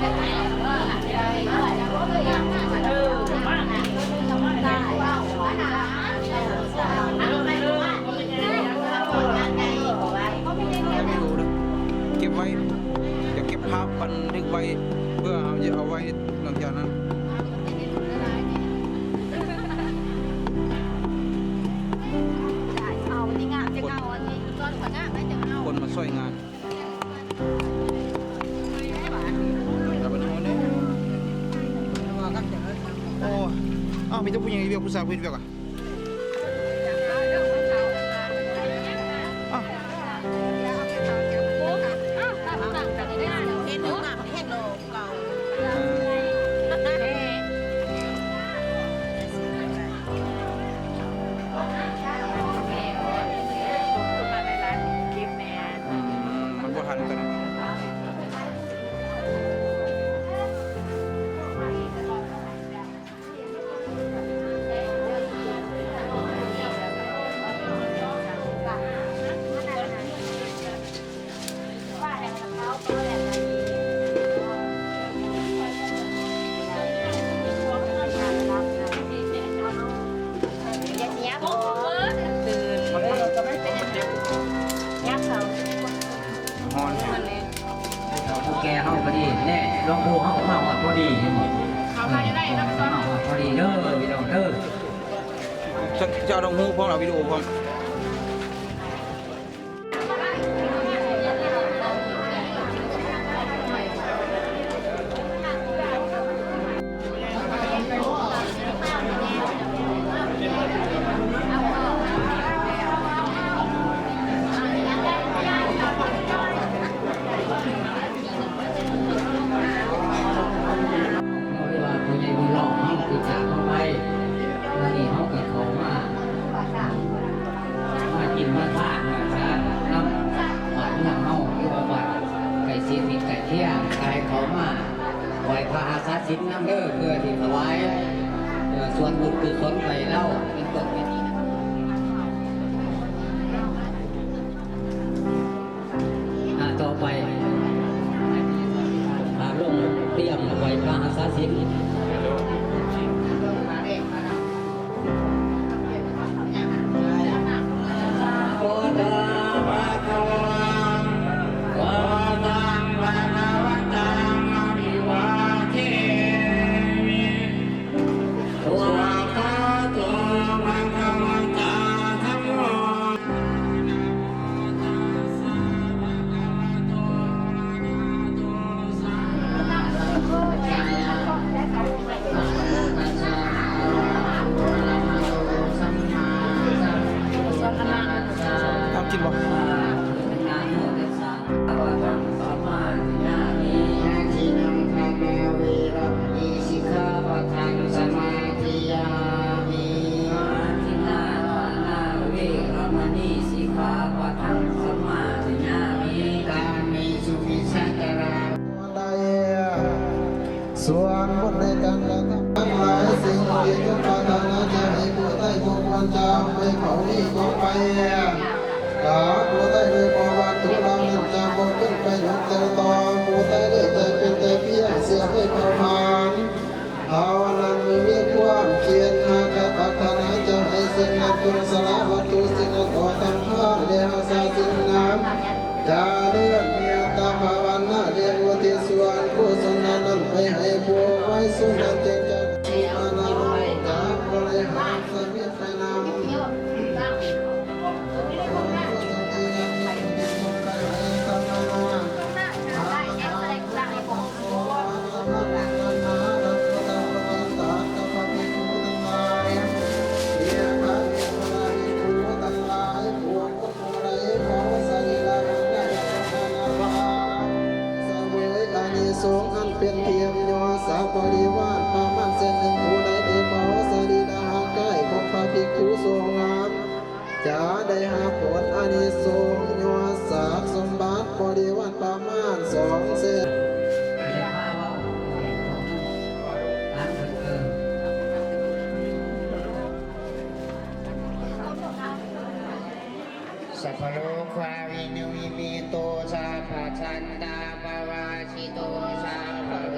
ເກັບໄວ້ ຈະເກັບພາບບັນທຶກໄວ້ ເພື່ອເຮົາຈະເອົາໄວ້ຫຼັງຈາກນັ້ນ. ຄົນມາຊ່ວຍງານ. ໂອ້ ອ້າວ ມີແຕ່ຜູ້ຍິງເຮັດວຽກ ຜູ້ຊາຍບໍ່ເຮັດວຽກອະ? ອ້າວ ເຮັດເນາະ ເຮັດເນາະ. ອືມ ມັນບໍ່ທັນກັນ. ຮ້ອນ ຜູ້ແກ່ເຮົາກໍດີແນ່ ຫຼວງປູ່ເຮົາກໍມາຮອດພໍດີ ເຫັນບໍ່? ເອີ ມາຮອດພໍດີເດີ ພີ່ນ້ອງເດີ. ຈະເອົາທັງຮູບພ້ອມ ເອົາວິດີໂອພ້ອມ. ເວລາພໍ່ໃຫຍ່ບຸນຫຼອກເຮົາຄືຈາກເຮົາໄປ ມື້ນີ້ເຮົາກໍເຂົ້າມາ ມາກິນມາທານມາທານນຳບ້ານເມືອງເຮົາ ຫຼືວ່າບ້ານໃກ້ຊິດມິດໃກ້ຄຽງ ກໍໃຫ້ເຂົ້າມາໄຫວ້ພະຮັກສາສິນນຳເດີ ເພື່ອທີ່ຖວາຍ ເອີ ສ່ວນບຸນກຸສົນໄປແລ້ວ ເປັນຕົ້ນເປັນ ອ່າ ຕໍ່ໄປ ອ່າ ລົງຕຽມໄຫວ້ພະຮັກສາສິນ. ພຸດທັງພະຄະວັງ ພຸດທັງພະຄະວັນຕັງ ອະພິວາເທມິ. ສວາກຂາໂຕ ພະຄະວະຕາ ທຳໂມ ນະໂມຕັດສະ ພະຄະວະໂຕ ອະລະຫະໂຕ ສຳມາສຳພຸດທັດສະ ນະໂມຕັດສະ ພະຄະວະໂຕ ອະລະຫະໂຕ ສຳມາສຳພຸດທັດສະ. ນ້ຳກິນບໍ່? ນະໂມຕັດສະ ພະຄະວະໂຕ ສຳມາສຳພຸດທັດສະ. ອະທິນນາທານາ ເວລະມະນີ ສິກຂາປະທັງ ສະມາທິຍາມິ. ອະທິນນາທານາ ເວລະມະນີ ສິກຂາປະທັງ ສະມາທິຍາມິ. ກາເມສຸມິດສາຈາລາ ໄດ້ ສ່ວນບຸນໃນການກະທຳທັງຫຼາຍ ສິ່ງທີ່ຕົນປາດຖະໜາຈະໃຫ້ຜູ້ໃດ ບໍ່ຄວນຈະເອົາໄປເຜົາ ນີ້ກໍໄປ ຖ້າຜູ້ໃດໄດ້ເຂົ້າວັດຖຸເຫຼົ່ານັ້ນ ຈະບໍ່ເປັນປະໂຫຍດຫຍັງຕໍ່ຜູ້ໃດເລີຍ ຈະເປັນແຕ່ພຽງເຊື້ອໄຟເຜົາຜານເທົ່ານັ້ນ. ມີຄວາມຄິດຫາກຈະປາດຖະໜາຈະໃຫ້ສິ່ງນັ້ນ ຈົ່ງສະຫຼະວັດຖຸສິ່ງນັ້ນອອກ ທຳທານ ແລະ ຮັກສາສິນນຳ ຈະເລີນເມດຕາພາວະນາ ແລະ ອຸທິດສ່ວນກຸສົນນັ້ນໄປໃຫ້ຜູ້ໄວສູນນັ້ນ ຈຶ່ງຈະໄດ້ມານະໂລກ ຈະບໍ່ໄດ້ຮັບສະເພດໄປນຳ. ສະເຫວີຍອານິສົງອັນເປັນທີ່ຍົດສັກບໍລິວານປະມານແສນໜຶ່ງ ຜູ້ໃດໄດ້ເຜົາສະລີລະຮ່າງກາຍຂອງພະພິກຂຸສົງ ຈະໄດ້ຮັບຜົນອານິສົງຍົດສັກສົມບັດບໍລິວານປະມານສອງແສນ. ສັບພະໂລກວາວິນວິນິດໂຕ ສັບພະສັນຕາປະວາສິໂຕ ສັບພະເວ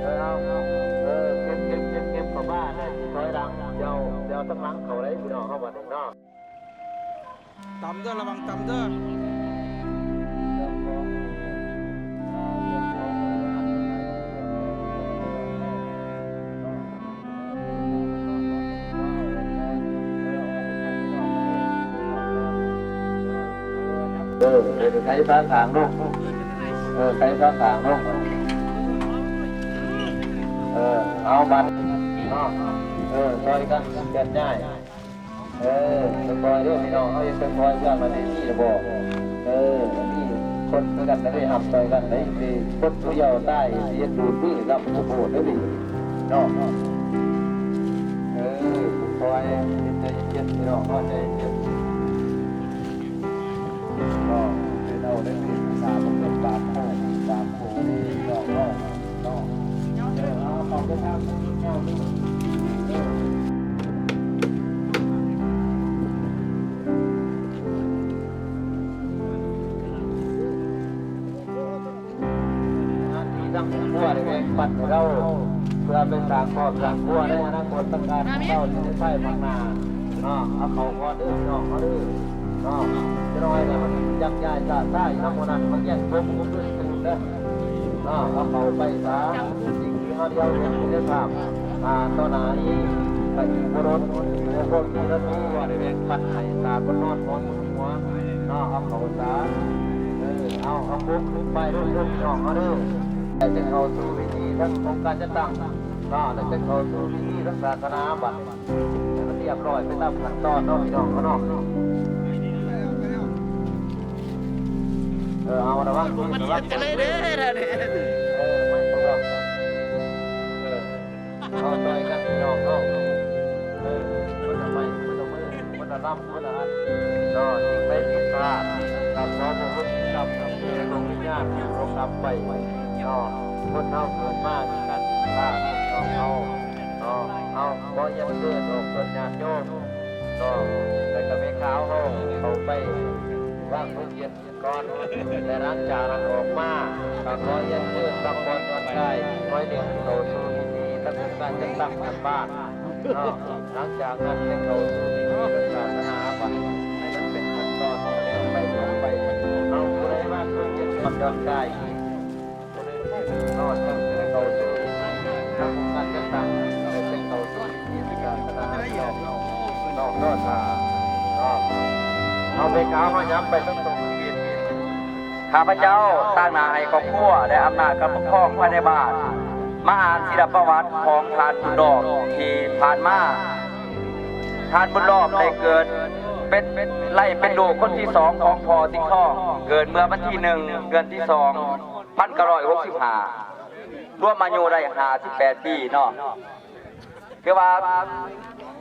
ເອີ ເອົາ ເອີ ເກັບ ເກັບ ເກັບ ເກັບເຂົ້າບ້ານເດ້ ຊິຖອຍຫຼັງ ດຽວ ດຽວທາງຫຼັງເຂົ້າໄດ້ພີ່ນ້ອງເຮົາບັດນີ້ເນາະ. ຕຳເດີ ລະວັງຕຳເດີ. ເອີ ໄຂຝາຂ້າງລົງ ເອີ ໄຂຝາຂ້າງລົງ ເອີ ເອົາບັດເນາະ ເອີ ຊ່ອຍກັນເຄື່ອນຍ້າຍ ເອີ ຄ່ອຍໆເດີພີ່ນ້ອງ ເຮົາເຮັດຄ່ອຍໆ ເພື່ອມັນໄດ້ມີລະບອກ ເອີ ມີຄົນຄືກັນໄດ້ຮັບຊ່ອຍກັນໄດ້ ຊິຄົນຜູ້ດຽວຕາຍ ຊິເຮັດດູດມືກັບສະໂພດເດີນີ້ເນາະ ເອີ ຄ່ອຍໆ ໃຈເຢັນໆ ພີ່ນ້ອງເນາະ ໃຈເຢັນໆ ເນາະ ເຮັດເອົາໄດ້ເປັນສາວເປັນບາງໂຄງ ບາງໂຄງນີ້ເນາະ ເນາະ ເນາະ ເອີ ເອົາເຂົ້າໄປທາງນີ້ແຖວໜຶ່ງ ເອີ ງານທີ່ທາງຄອບຄົວໄດ້ແບ່ງປັນໃຫ້ເຮົາ ເພື່ອໄປສ້າງຄອບສ້າງຄົວໃນອະນາຄົດ ທາງການຂອງເຮົາທີ່ໃນພາຍພາກໜ້າເນາະ ເອົາເຂົ້າກ່ອນເດີພີ່ນ້ອງເຮົາເດີ ເນາະ ຈັກໜ້ອຍນີ້ມັນຍັກຍ້າຍຊ້າໆ ນຳໝູ່ນັ້ນ ມັນແຍ່ງຕົກ ບໍ່ຄືນເດີ ເນາະ ເອົາເຂົ້າໄປຊະ ສິ່ງທີ່ເຮົາດຽວເຫັນຢູ່ໃນພາບ ອ່າ ຕໍ່ໜ້ານີ້ ກໍອີກບໍ່ດົນ ພວກທີ່ເຮົາໄດ້ແບ່ງປັນໃຫ້ ຕາກຄົນນອນ ໝອນໝູນຫົວ ເນາະ ເອົາເຂົ້າຊະ ເອີ ເອົາ ເອົາປຸກຂຶ້ນໄປເດີພີ່ນ້ອງເຮົາເດີ ແລ້ວຈຶ່ງເຂົ້າສູ່ພິທີທາງອົງການຈັດຕັ້ງ ເນາະ ແລ້ວຈຶ່ງເຂົ້າສູ່ພິທີທາງສາສະໜາບັດ ໃຫ້ມັນຮຽບຮ້ອຍໄປຕາມຂັ້ນຕອນເນາະ ພີ່ນ້ອງເຮົາເນາະ ເອີ ເອົາລະວັງ ມັນຮຽນກັນເລີຍເດ້ ເອີ ເອົາຊ່ອຍກັນພີ່ນ້ອງເຮົາ ເອີ ຄົນລະໄມ້ ຄົນລະມື ຄົນລະລຳ ຄົນລະອັນ ເນາະ ຍິງໄປຍິງ ໄປເນາະ ຄົນເຮົາເກີດມາຄືກັນ ພາກນ້ອງເຮົາເນາະ ເຮົາຂໍຮຽນເຊີນອອກຕົນຍາດໂຍມເນາະ ແລ້ວກະແມ່ຂາວເຮົາເຂົ້າໄປວາງທຸກເຢັນກ່ອນ ແລະ ຫຼັງຈາກນັ້ນອອກມາ ກະຂໍຮຽນເຊີນພັກຜ່ອນຜ່ອນຄາຍ ຄ່ອຍເດີນເຂົ້າສູ່ພິທີທຳການຈັດຕັ້ງທາງບ້ານເນາະ. ຫຼັງຈາກນັ້ນໄປເຂົ້າສູ່ພິທີທາງສາສະໜາບັດ ໃຫ້ມັນເປັນຂັ້ນຕອນຕໍ່ໄປຕໍ່ໄປ ເຮົາຜູ້ໃດມາເພິ່ງເຮັດຄວາມຜ່ອນຄາຍ ຜູ້ໃດນອນຈັ່ງໄປເຂົ້າສູ່ພິທີທາງການຈັດຕັ້ງ ແລະ ໄປເຂົ້າສູ່ພິທີທາງສາສະໜາເນາະ ເນາະ ເນາະ ຖ້າເນາະ ເຮົາໄປກ່າວມາຫຍັງໄປເຖິງຕົງຊີວິດ ຂ້າພະເຈົ້າຕາງໜ້າໃຫ້ຄອບຄົວ ແລະ ອຳນາດການປົກຄອງພາຍໃນບ້ານ ມາອ່ານຊີລະປະຫວັດຂອງທ່ານບຸນລ້ອມທີ່ຜ່ານມາ. ທ່ານບຸນລ້ອມໄດ້ເກີດເປັນ ໄລ່ເປັນລູກຄົນທີສອງຂອງພໍ່ສິງທອງ ເກີດເມື່ອວັນທີໜຶ່ງ ເດືອນທີສອງ ພັນເກົ້າຮ້ອຍຫົກສິບຫ້າ ລວມອາຍຸໄດ້ຫ້າສິບແປດປີເນາະ. ຄືວ່າ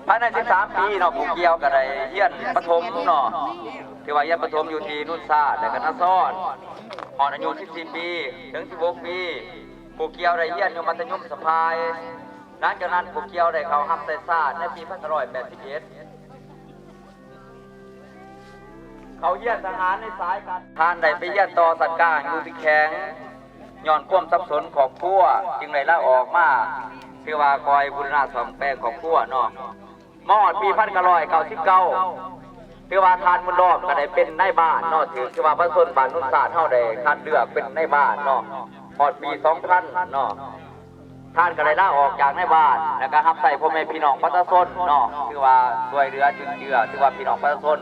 ພາຍໃນສິບສາມປີເນາະ ຜູ້ກ່ຽວກໍໄດ້ຮຽນປະຖົມເນາະ ຖືວ່າຮຽນປະຖົມຢູ່ທີ່ນຸນສາດ ແລະ ກະນາຊອນ ຮອດອາຍຸສິບສີ່ປີ ເຖິງສິບຫົກປີ ຜູ້ກ່ຽວໄດ້ຮຽນຢູ່ມັດທະຍົມສະພາຍ. ຫຼັງຈາກນັ້ນຜູ້ກ່ຽວໄດ້ເຂົ້າຮັບໃຊ້ຊາດໃນປີພັນເກົ້າຮ້ອຍແປດສິບເອັດ ເຂົ້າຮຽນທະຫານໃນສາຍການ ທ່ານໄດ້ໄປຮຽນຕໍ່ຊັ້ນກາງຢູ່ທີ່ແຂວງ ຍ້ອນຄວາມສັບສົນຄອບຄົວຈຶ່ງໄດ້ລາອອກມາ ຖືວ່າຄອຍບູລະນະສ້ອມແປງຄອບຄົວເນາະ. ມາຮອດປີພັນເກົ້າຮ້ອຍເກົ້າສິບເກົ້າ ຖືວ່າທ່ານບຸນລ້ອມກໍໄດ້ເປັນນາຍບ້ານເນາະ ຖື ຖືວ່າປະຊາຊົນບ້ານໂນນສາດເຮົາໄດ້ຄັດເລືອກເປັນນາຍບ້ານເນາະ. ຮອດປີສອງພັນເນາະ ທ່ານກໍໄດ້ລາອອກຈາກນາຍບ້ານ ແລ້ວກໍຮັບໃຊ້ພໍ່ແມ່ພີ່ນ້ອງປະຊາຊົນເນາະ ຖືວ່າຊ່ວຍເຫຼືອຈຸນເຈືອ ຖືວ່າພີ່ນ້ອງປະຊາຊົນ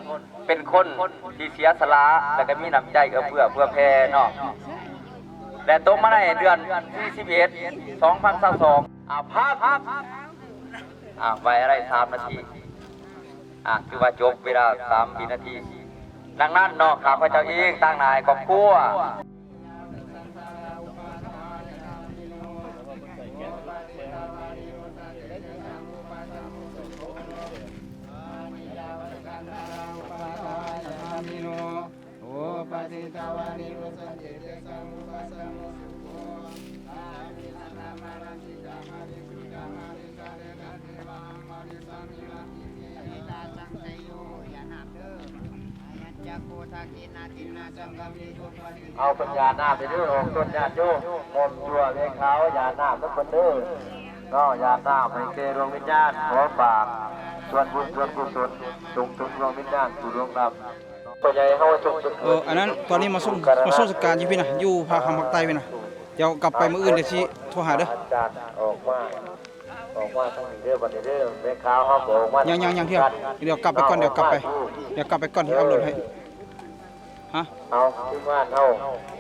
ເປັນຄົນທີ່ເສຍສະຫຼະ ແລ້ວກໍມີນ້ຳໃຈເອື້ອເຟື້ອເຜື່ອແຜ່ເນາະ. ແລະ ຕົກມາໃນເດືອນທີສິບເອັດ ສອງພັນຊາວສອງ ອາ ພັກ ອາ ໄວ້ໄດ້ສາມນາທີ ອາ ຖືວ່າຈົບເວລາສາມວິນາທີ. ດັ່ງນັ້ນເນາະ ຂ້າພະເຈົ້າເອງຕາງໜ້າໃຫ້ຄອບຄົວ ເອົາເພິ່ນຢາດນ້ຳໄປເດີ ອອກຕົນຍາດໂຍມ ຫົ່ມຕົວເວຂາວຢາດນ້ຳນຳເພິ່ນເດີເນາະ ຢາດນ້ຳໃຫ້ແກ່ດວງວິນຍານ ຂໍຝາກສ່ວນບຸນສ່ວນກຸສົນ ສົ່ງເຖິງດວງວິນຍານຜູ້ລ່ວງລັບ. ພໍ່ໃຫຍ່ເຮົາ ເອີ ອັນນັ້ນ ຕອນນີ້ມາສົ່ງ ມາສົ່ງສະການຢູ່ພີ້ນະ ຢູ່ພາກທາງພາກໃຕ້ພີ້ນະ. ດຽວກັບໄປມື້ອື່ນ ດຽວຊິໂທຫາເດີ. ອອກມາ ອອກມາທາງນີ້ເດີ ບັດນີ້ເດີ ແມ່ຂາວເຮົາກໍອອກມາ ຍັງ ຍັງ ຍັງເທື່ອ. ດຽວກັບໄປກ່ອນ ດຽວກັບໄປ ດຽວກັບໄປກ່ອນທີ່ຂັບລົດໃຫ້. ຮະ ເອົາ ທີມງານເຮົາ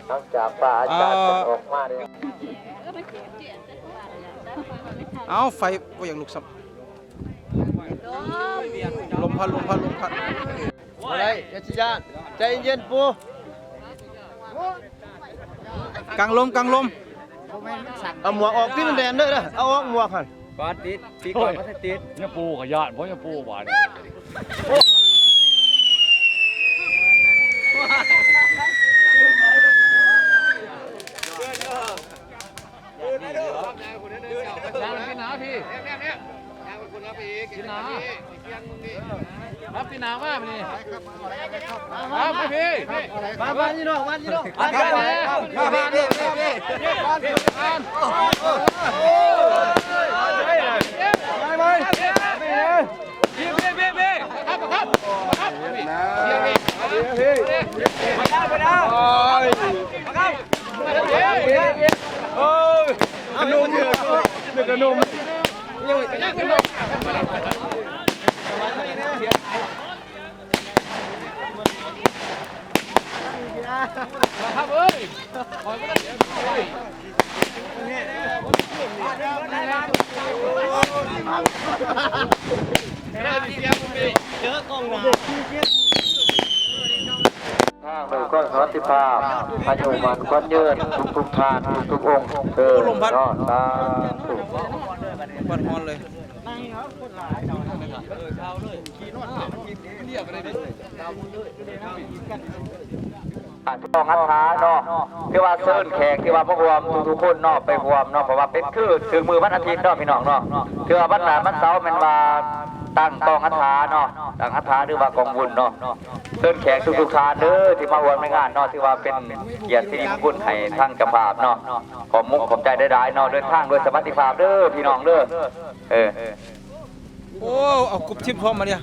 ຫຼັງຈາກພະອາຈານເພິ່ນອອກມາແລ້ວ. ເອົາ ໄຟບໍ່ຢາກລຸກຊ້ຳ. ລົມພັດ ລົມພັດ ລົມພັດ. ບໍ່ໄດ້ ຢ່າຊິຢ້ານ ໃຈເຢັນໆ ປູ. ກາງລົມ ກາງລົມ. ເອົາໝວກອອກຕິ ມັນແດດເດີ ເອົາອອກໝວກຫັ້ນ. ກ່ອນຕິດ ຕິດກ່ອນ ໂອ້ຍ ມັນຊິຕິດ. ຍາປູກໍຢ້ານ ບໍ່ຍາປູບາດນີ້. ມາ ມາ ພີ່ນ້ອງ ມາ ພີ່ນ້ອງ ມາ ມາ ມາ ພີ່ນ້ອງ ມາ ພີ່ນ້ອງ ມາ ພີ່ນ້ອງ ມາ ພີ່ນ້ອງ ມາ ພີ່ນ້ອງ ມາ ພີ່ນ້ອງ ມາ ພີ່ນ້ອງ ມາ ພີ່ນ້ອງ ມາ ພີ່ນ້ອງ ມາ ພີ່ນ້ອງ ມາ ທາງໂດຍຄວາມສະຫວັດດີພາບ ອາຍຸໝັ້ນຂວັນຍືນ ທຸກໆທ່ານ ທຸກໆອົງເທີ້ນເນາະ ສາທຸ. ບັດຮ້ອນເລີຍ. ກອງອັດຖາເນາະ ຖືວ່າເຊີນແຂກທີ່ວ່າມາຮ່ວມທຸກໆຄົນເນາະ ໄປຮ່ວມເນາະ ເພາະວ່າເປັນຄືຖືກມື້ວັນອາທິດເນາະ ພີ່ນ້ອງເນາະ ຖືວ່າວັນ ວັນເສົາແມ່ນວ່າຕັ້ງກອງອັດຖາເນາະ ຕັ້ງອັດຖາ ຫຼືວ່າກອງບຸນເນາະ ເຊີນແຂກທຸກໆທ່ານເດີ ທີ່ມາຮ່ວມໃນງານເນາະ ຖືວ່າເປັນກຽດສິລິມຸງຄຸນໃຫ້ທາງເຈົ້າພາບເນາະ ຂອບມຸກຂອບໃຈຫຼາຍໆເນາະ ເດີນທາງໂດຍສະຫວັດດີພາບເດີ ພີ່ນ້ອງເດີ ເອີ. ໂອ້ ເອົາກົບທິບພ້ອມມາເດ.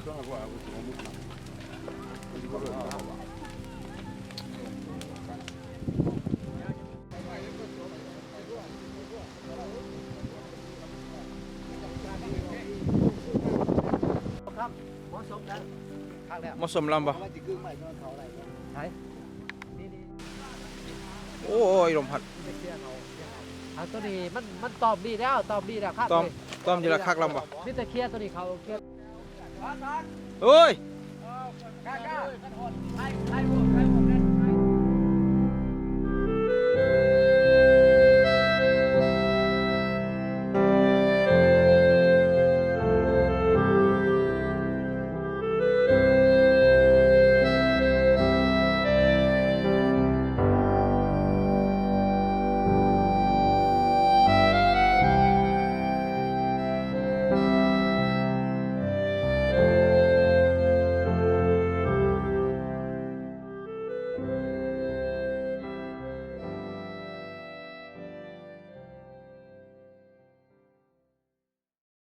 ເໝາະສົມລຳບໍ່? ໂອ້ຍ ລົມພັດ. ເອົາໂຕນີ້ມັນ ມັນຕອມດີແລ້ວ ຕອມດີແລ້ວຄັກ ຕອມ ເລີຍ ຕອມຢູ່ແລ້ວຄັກລຳບໍ່? ມີແຕ່ເຄຍໂຕນີ້ເຂົ້າ ເຄຍ ໂອ້ຍ